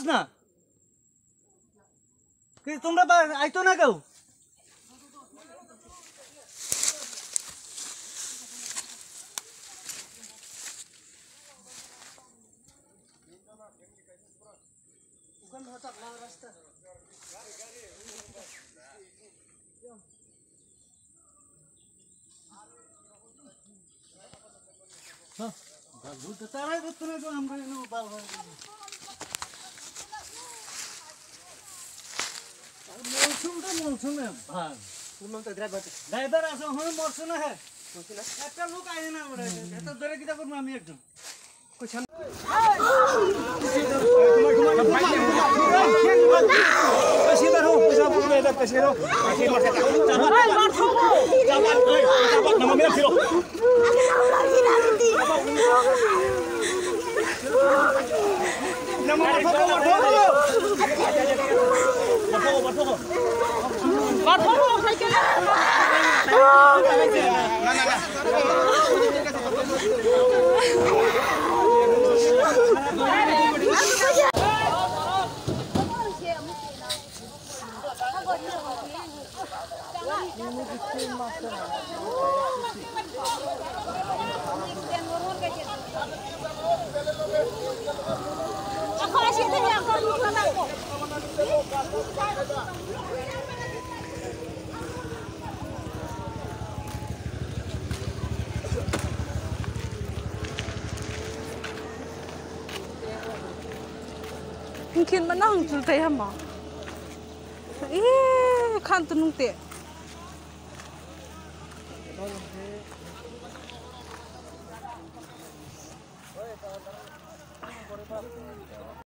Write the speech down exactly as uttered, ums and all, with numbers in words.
Na. Ki tumra ba aito na kau. Driver aso hono morso na he. Ekta lok aye na ore. Ekta dore kita kurma ami ekjon. Hingkhe ma nang chul tei hamo. Ee, khan tunung te.